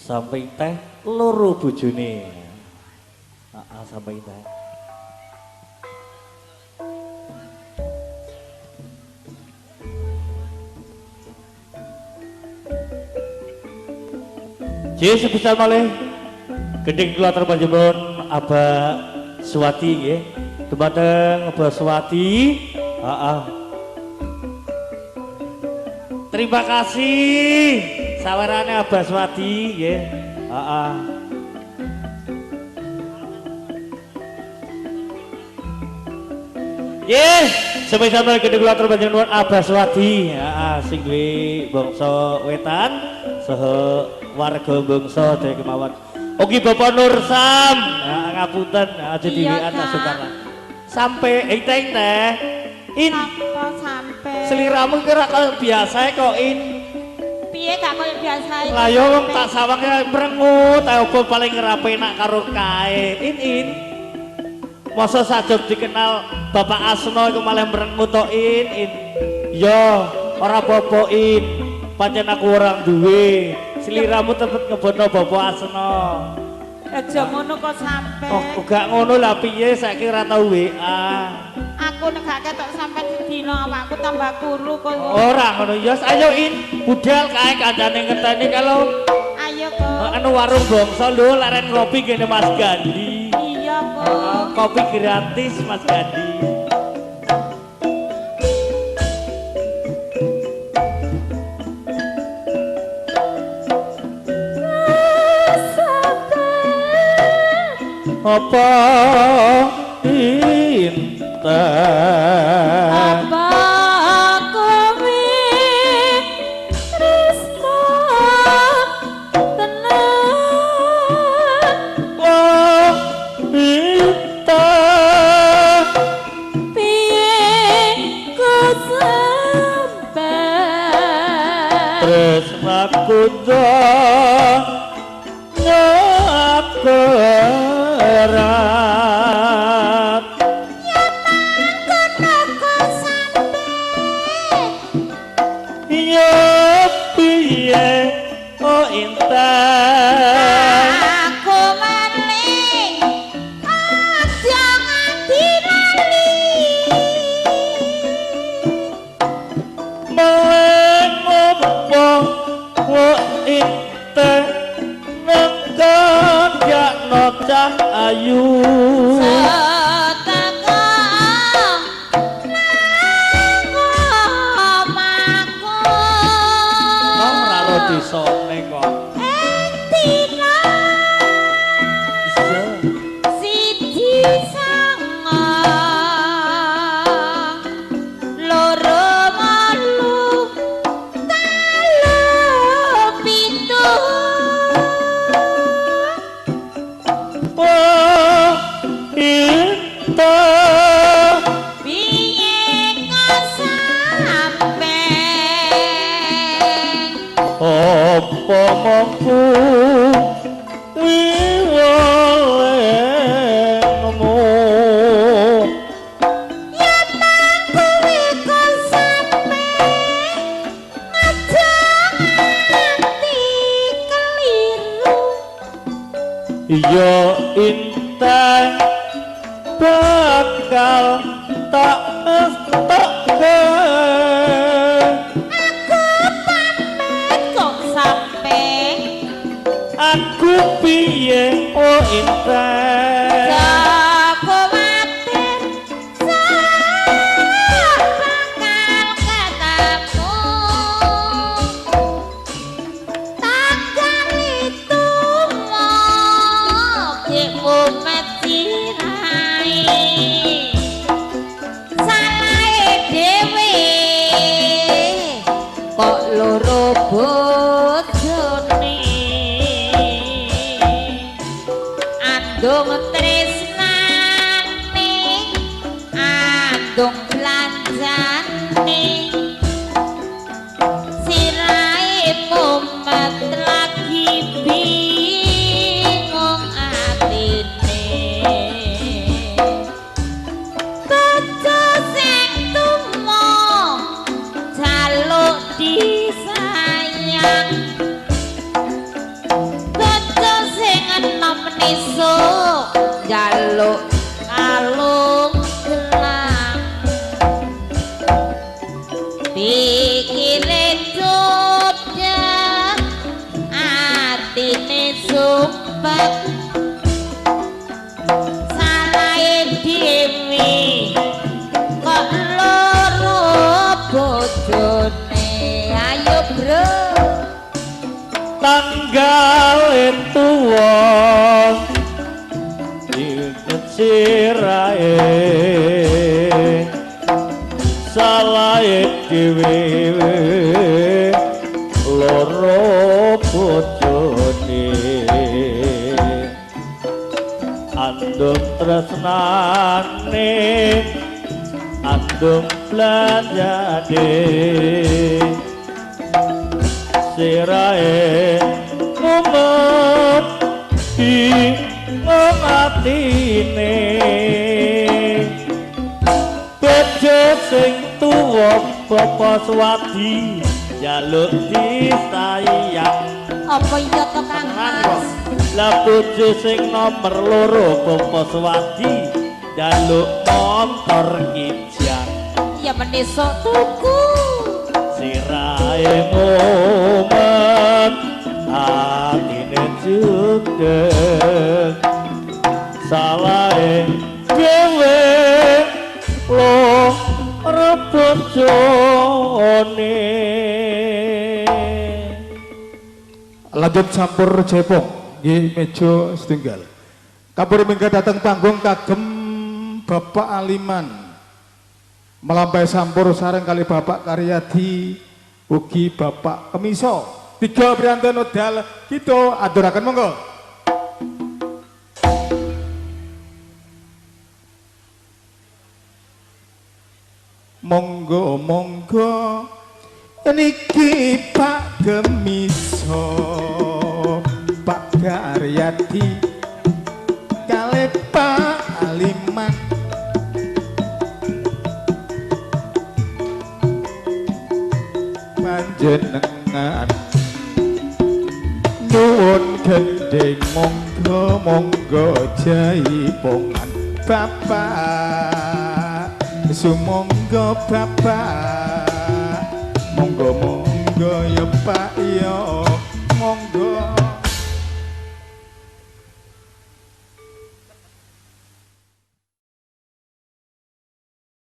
Samping teh loro bojone. Heeh, samping teh. Jadi sebesar malih gending kula terpanjenengan Abah Suwati nggih. Dumateng Abah Suwati. Heeh. Terima kasih sawerane Abah Suwati nggih. Heeh. Nggih, sebesar malih gending kula terpanjenengan Abah Suwati. Heeh, sing duwe bangsa wetan saha warga bangsa dhewe kemawon. Oke Bapak Nur Sam, nah, ngapunten aja di WA tak sukarna. Sampai teng teh. In sampai. Seliramu kira kaya biasa kok in. Piye gak kaya biasa? Lah yo wong tak sawang mrengut, ae opo paling rapenak karo kae. In in. Masa sajog dikenal Bapak Asno iku malah mrengut to in in. Yo ora apa-apa in. Pancen aku ora duwe. Seliramu tetep ngebono Bapak Asno. Aja ngono kok sampe. Oh, gak ngono lah piye saiki ora tau WA. Aku nek gak ketok sampe sedina awakku tambah kuru kok. Ora ngono ya, ayo in budal kae kancane ngenteni kalau. Ayo kok. Anu warung bangsa lho leren ngopi kene Mas Gandhi. Iya kok. Kopi gratis Mas Gandhi. Apa inten apa kowe tresno tenan wah inten piye ku sampe tresnaku akhirat ya mangkono kok sampe ya piye oh intan aku maling aja nganti lali maling opo oh intan nengkon yakno cah ayu seteka nang omahku ora ro desane kok ing dina iya siji sanga loro wolu telu pitu. Oh, intan piye kok sampe apa mongku wiwalemu ya nang kowe kok sampe aja nganti keliru ya intan bakal tak estokke aku pamit kok sampe aku piye oh intan aku kuwatir bakal ketemu tanggal itu mumet sirai salahe dhewe kok loro bojone andung tresnane andung belanjane sirahe mumet lagi bingung atine bojo sing tumo jaluk disayang Tanggal tuwa sirahe salahe dhewe loro bojone andum tresnane andum blanjane sirahe mumet bingung atine bojo sing tuwa bapa Suwadi njaluk disayang. Apa iya to Kang Mas? Lah bojo sing nomor loro bapa Suwadi njaluk montor kijang. Ya menesok tuku. Sirahe mumet atine judeg salahe dhewe loro bojone. Lanjut sampur cepong nggih meja setunggal. Kapur minggah dateng panggung kagem Bapak Aliman. Melambai sampur sareng kali Bapak Karyadi ugi Bapak Kemiso. Tiga priyantun wedal kita aturaken monggo. Monggo monggo niki Pak Kemiso, Pak Karyadi kali Pak Aliman. Panjenengan nyuwun gendhing monggo monggo jaipongan Bapak sumonggo Bapak monggo monggo ya Pak ya monggo.